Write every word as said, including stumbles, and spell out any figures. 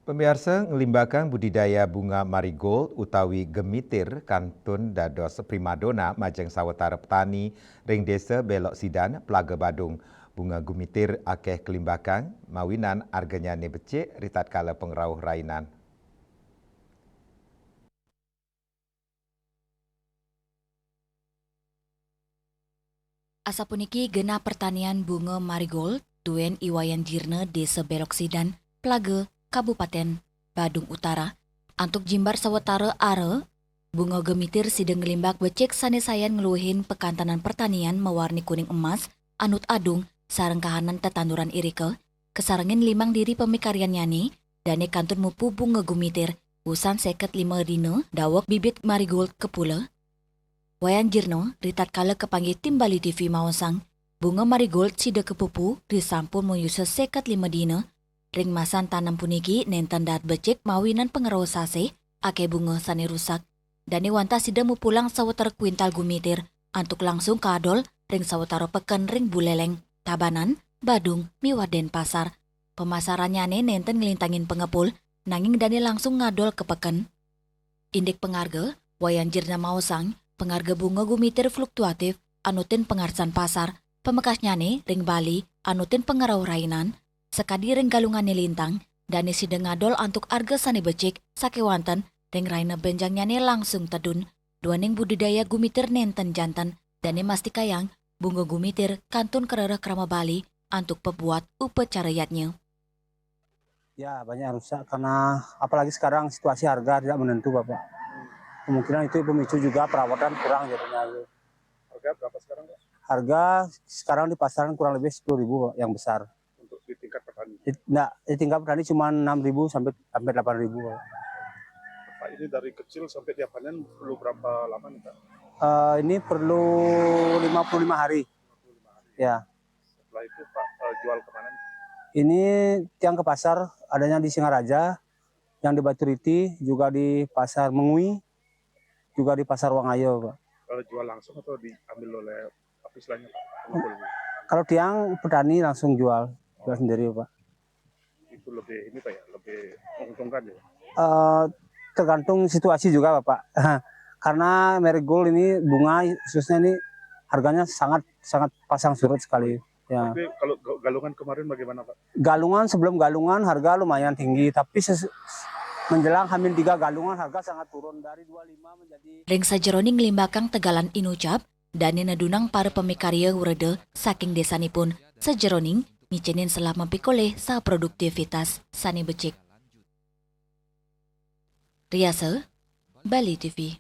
Pamiarsa, nglimbakang budidaya bunga marigold utawi gemitir kantun dados primadona majeng sawetara petani ring Desa Belok Sidan, Plaga Badung. Bunga gumitir akeh kalimbakang, mawinan arganyane becik ritatkala pangrauh rainan. Asapuniki genah pertanian bunga marigold duén I Wayan Jirna, Desa Belok Sidan, Plaga, Kabupaten Badung Utara. Antuk jimbar sawetara ara, bunga gemitir sida nglimbak becik sane sayan ngluihin pakantenan pertanian mawarni kuning emas, anut adung, sareng kahanan tetanduran irika, kasarengin limang diri pamikaryannyane, dane kantun mupu bunga gumitir, wusan seket lima dina daweg bibit marigold kapula. Wayan Jirna, ritatkala kapanggih tim Bali T V maosang, bunga marigold sida kapupu risampun mayusa seket lima dina. Ring masan tanem puniki nenten dahat becik mawinan pangrauh sasih, akeh bunga sane rusak. Dane wantah sida mupulang sawetara kuintal gumitir, antuk langsung kaadol ring sawetara peken ring Buleleng, Tabanan, Badung, miwah Denpasar. Pamasarannyane nenten nglintangin pangepul, nanging dane langsung ngadol ka peken. Indik pangarga, Wayan Jirna maosang, pangarga bunga gumitir fluktuatif, anutin pangarsan pasar, pamekasnyane ring Bali, anutin pangrauh rainan, sakadi ring Galungane lintang, dane sida ngadol antuk arga sane becik, sakewanten ring raina benjangnyané langsung tedun. Duaning budidaya gumitir nénten janten, dané mastikayang bunga gumitir kantun karereh krama Bali antuk pabuat upacara yadnya. Ya, banyak yang rusak karena apalagi sekarang situasi harga tidak menentu, Bapak. Kemungkinan itu pemicu juga perawatan kurang jadinya. Harga berapa sekarang, Pak? Harga sekarang di pasaran kurang lebih sepuluh ribu, Pak, yang besar. Untuk di tingkat petani? Di, enggak, di tingkat petani cuma enam ribu sampai sampai delapan ribu, Pak. Pak, ini dari kecil sampai dia panen perlu berapa lama nih, Pak? Eh, ini perlu lima puluh lima hari. Ya. Setelah itu, Pak, eh, jual kemana nih? Ini tiang ke pasar, adanya di Singaraja, yang di Baturiti, juga di Pasar Mengwi, juga di Pasar Wangaya, Pak. Eh, jual langsung atau diambil oleh apa istilahnya, Pak? Pengepul. Kalau tiang petani langsung jual, jual sendiri, Pak. Itu lebih ini, Pak, ya, lebih menguntungkan ya? Eh, tergantung situasi juga, Bapak. Karena marigold ini bunga khususnya ini harganya sangat sangat pasang surut sekali. Ya. Tapi kalau ga- galungan kemarin bagaimana, Pak? Galungan, sebelum galungan harga lumayan tinggi, tapi ses- menjelang Hamin tiga galungan harga sangat turun dari dua lima menjadi Ring sajeroning nglimbakang tegalan inucap, dané nedunang para pamikarya wreda saking désanipun, sajeroning micénin selah mapikolih saha produktivitas sané becik. Riasa, Bali T V.